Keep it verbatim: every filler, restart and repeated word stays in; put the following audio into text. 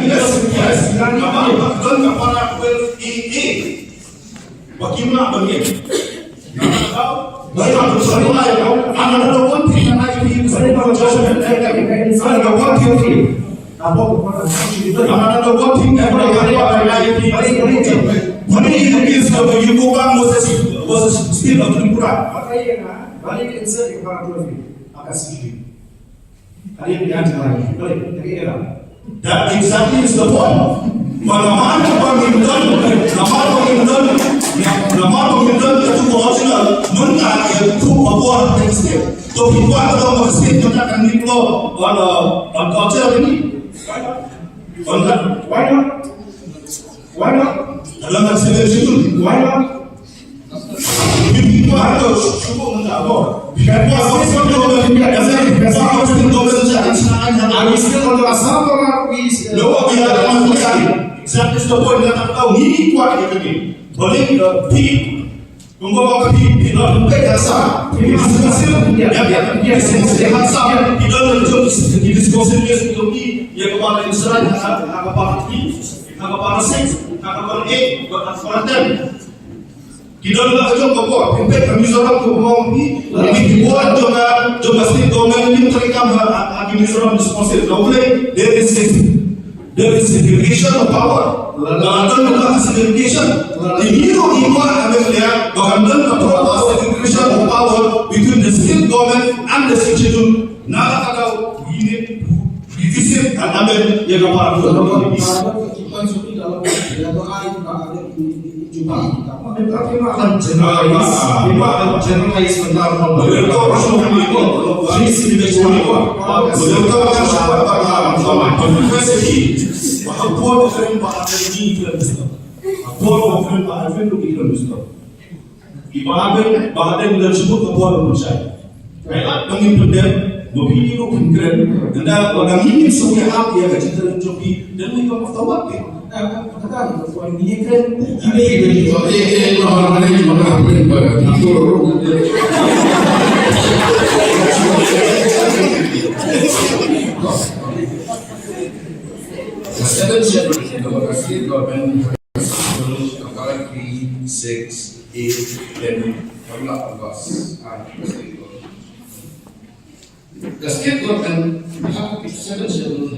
Yes, yes. Don ka para twelve A A. Ba kim lah ban ngeit. Another one thing, another one thing, another one thing, Mani is the Yugoban was a, was a state of Tripura. Mani is the Yugoban was a state of Tripura. That exactly is the point. Ba namar ba ngim don, namar ba ngim don, namar ba ngim don ka tu original, mynta ka tu ka bor ka state. To ki kwah ka dong ka state mynta kan ngim lo on, uh, on culture ni. On that. Why not? Why not? Dalam ka state tu. Why not? Ki don la ka jong ka bor, pynpeit ka Mizoram ka bor, ki, ki bor jong ka, jong ka state government, kim trei kam ha, ha, ha ki Mizoram District Council. Ka Blei, there is a, there is segregation of power. La don ka segregation. Ki ngi ruh ngi kwah ha Meghalaya ba kan don ka proper segregation of power between the state government and the state schedule. Na kata ka daw, we need to revisit and amend ïa ka para. Ki Bah Ardent, Bah Ardent ruh ki kren bistop. Ki Bah Ardent, Bah Ardent leh shibun ka bor ban shai. Kai lad ba ngin pyndem, ba phi ruh phin kren. Ynda ba ngin sngewthuh ïa ka jingkren jong phi, then we come after what? The seventh schedule, the state government, paragraph three, six, eight, ten, paragraph verse, and the state government. The state government, paragraph seven schedule,